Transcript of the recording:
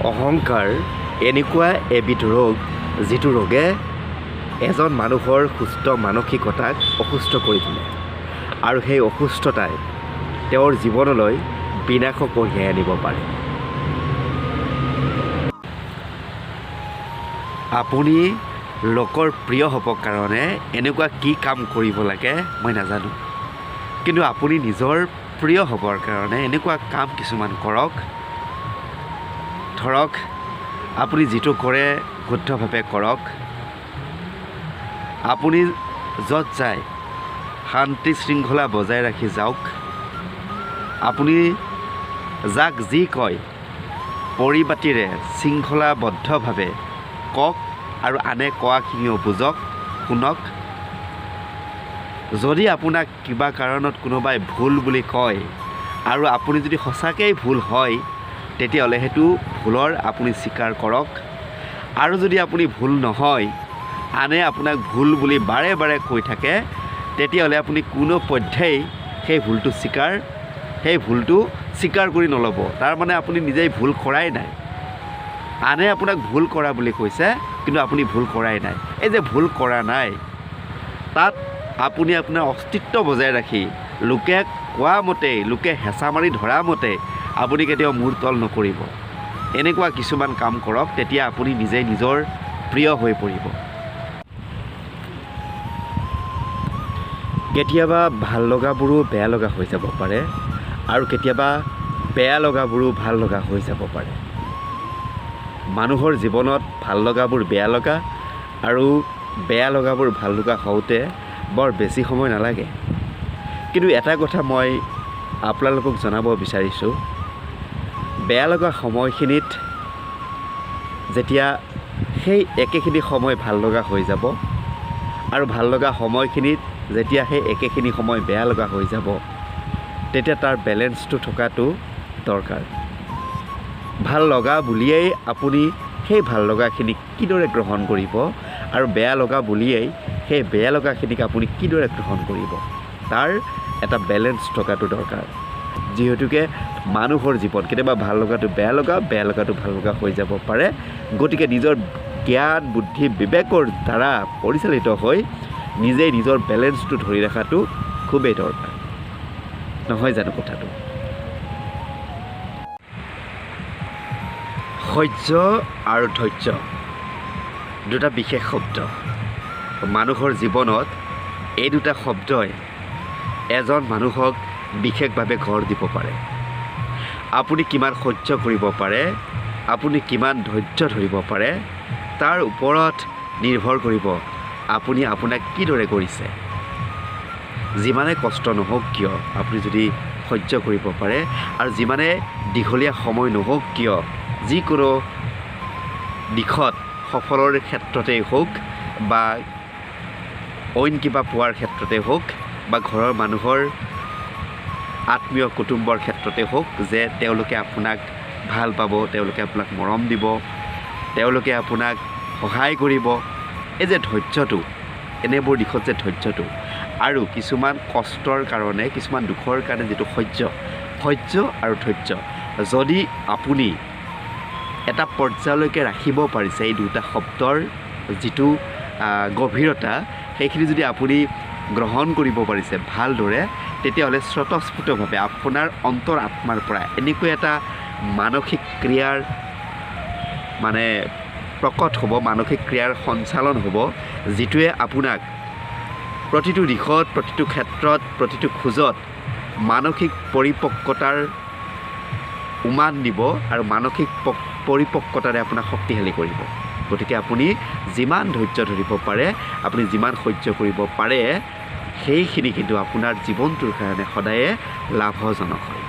অহংকাৰ এনেকুৱা এবিধ ৰোগ যিটো ৰোগে এজন মানুহৰ সুস্থ মানসিকতাক অসুস্থ কৰি তোলে আৰু সেই অসুস্থতাই তেওঁৰ জীৱনলৈ বিনাশো কঢ়িয়াই আনিব পাৰে। আপুনি লোকৰ প্ৰিয় হ'বৰ কাৰণে এনেকুৱা কি কাম কৰিব লাগে মই নাজানো, কিন্তু আপুনি নিজৰ প্ৰিয় হ'বৰ কাৰণে এনেকুৱা কাম কিছুমান কৰক। ধৰক আপুনি যিটো কৰে শুদ্ধভাৱে কৰক, আপুনি য'ত যায় শান্তি শৃংখলা বজাই ৰাখি যাওক, আপুনি যাক যি কয় পৰিপাটিৰে শৃংখলাবদ্ধভাৱে কওক আৰু আনে কোৱাখিনিও বুজক, শুনক। যদি আপোনাক কিবা কাৰণত কোনোবাই ভুল বুলি কয় আৰু আপুনি যদি সঁচাকৈয়ে ভুল হয় তেতিয়াহ'লে সেইটো ভুলৰ আপুনি স্বীকাৰ কৰক, আৰু যদি আপুনি ভুল নহয় আনে আপোনাক ভুল বুলি বাৰে বাৰে কৈ থাকে তেতিয়াহ'লে আপুনি কোনো পধ্যেই সেই ভুলটো স্বীকাৰ কৰি নল'ব। তাৰমানে আপুনি নিজেই ভুল কৰাই নাই, আনে আপোনাক ভুল কৰা বুলি কৈছে কিন্তু আপুনি ভুল কৰাই নাই। এই যে ভুল কৰা নাই তাত আপুনি আপোনাৰ অস্তিত্ব বজাই ৰাখি লোকে কোৱা মতে, লোকে হেঁচা মাৰি ধৰা মতে আপুনি কেতিয়াও মূৰ তল নকৰিব। এনেকুৱা কিছুমান কাম কৰক, তেতিয়া আপুনি নিজেই নিজৰ প্ৰিয় হৈ পৰিব। কেতিয়াবা ভাল লগাবোৰো বেয়া লগা হৈ যাব পাৰে আৰু কেতিয়াবা বেয়া লগাবোৰো ভাল লগা হৈ যাব পাৰে। মানুহৰ জীৱনত ভাল লগাবোৰ বেয়া লগা আৰু বেয়া লগাবোৰ ভাল লগা হওঁতে বৰ বেছি সময় নালাগে। কিন্তু এটা কথা মই আপোনালোকক জনাব বিচাৰিছোঁ, বেয়া লগা সময়খিনিত যেতিয়া সেই একেখিনি সময় ভাল লগা হৈ যাব আৰু ভাল লগা সময়খিনিত যেতিয়া সেই একেখিনি সময় বেয়া লগা হৈ যাব তেতিয়া তাৰ বেলেঞ্চটো থকাটো দৰকাৰ। ভাল লগা বুলিয়েই আপুনি সেই ভাল লগাখিনিক কিদৰে গ্ৰহণ কৰিব আৰু বেয়া লগা বুলিয়েই সেই বেয়া লগাখিনিক আপুনি কিদৰে গ্ৰহণ কৰিব তাৰ এটা বেলেঞ্চ থকাটো দৰকাৰ। যিহেতুকে মানুহৰ জীৱন কেতিয়াবা ভাল লগাটো বেয়া লগা, বেয়া লগাটো ভাল লগা হৈ যাব পাৰে। গতিকে নিজৰ জ্ঞান বুদ্ধি বিবেকৰ দ্বাৰা পৰিচালিত হৈ নিজেই নিজৰ বেলেঞ্চটো ধৰি ৰখাটো খুবেই দৰকাৰ, নহয় জানো কথাটো? সহ্য আৰু ধৈৰ্য দুটা বিশেষ শব্দ। মানুহৰ জীৱনত এই দুটা শব্দই এজন মানুহক বিশেষভাৱে গঢ় দিব পাৰে। আপুনি কিমান সহ্য কৰিব পাৰে, আপুনি কিমান ধৈৰ্য ধৰিব পাৰে তাৰ ওপৰত নিৰ্ভৰ কৰিব আপুনি আপোনাক কিদৰে কৰিছে। যিমানে কষ্ট নহওক কিয় আপুনি যদি সহ্য কৰিব পাৰে আৰু যিমানে দীঘলীয়া সময় নহওক কিয় যিকোনো দিশত সফলৰ ক্ষেত্ৰতেই হওক বা অইন কিবা পোৱাৰ ক্ষেত্ৰতে হওক বা ঘৰৰ মানুহৰ আত্মীয় কুটুম্বৰ ক্ষেত্ৰতে হওক, যে তেওঁলোকে আপোনাক ভাল পাব, তেওঁলোকে আপোনাক মৰম দিব, তেওঁলোকে আপোনাক সহায় কৰিব, এই যে ধৈৰ্যটো, এনেবোৰ দিশত যে ধৈৰ্যটো আৰু কিছুমান কষ্টৰ কাৰণে, কিছুমান দুখৰ কাৰণে যিটো সহ্য, সহ্য আৰু ধৈৰ্য যদি আপুনি এটা পৰ্যায়লৈকে ৰাখিব পাৰিছে, এই দুটা শব্দৰ যিটো গভীৰতা সেইখিনি যদি আপুনি গ্ৰহণ কৰিব পাৰিছে ভালদৰে, তেতিয়াহ'লে স্বতঃস্ফূৰ্তভাৱে আপোনাৰ অন্তৰ আত্মাৰ পৰা এনেকুৱা এটা মানসিক ক্ৰিয়াৰ মানে প্ৰকট হ'ব, মানসিক ক্ৰিয়াৰ সঞ্চালন হ'ব, যিটোৱে আপোনাক প্ৰতিটো দিশত, প্ৰতিটো ক্ষেত্ৰত, প্ৰতিটো খোজত মানসিক পৰিপক্কতাৰ উমান দিব আৰু মানসিক পৰিপক্কতাৰে আপোনাক শক্তিশালী কৰিব। গতিকে আপুনি যিমান ধৈৰ্য ধৰিব পাৰে, আপুনি যিমান সহ্য কৰিব পাৰে, সেইখিনি কিন্তু আপোনাৰ জীৱনটোৰ কাৰণে সদায়ে লাভজনক হয়।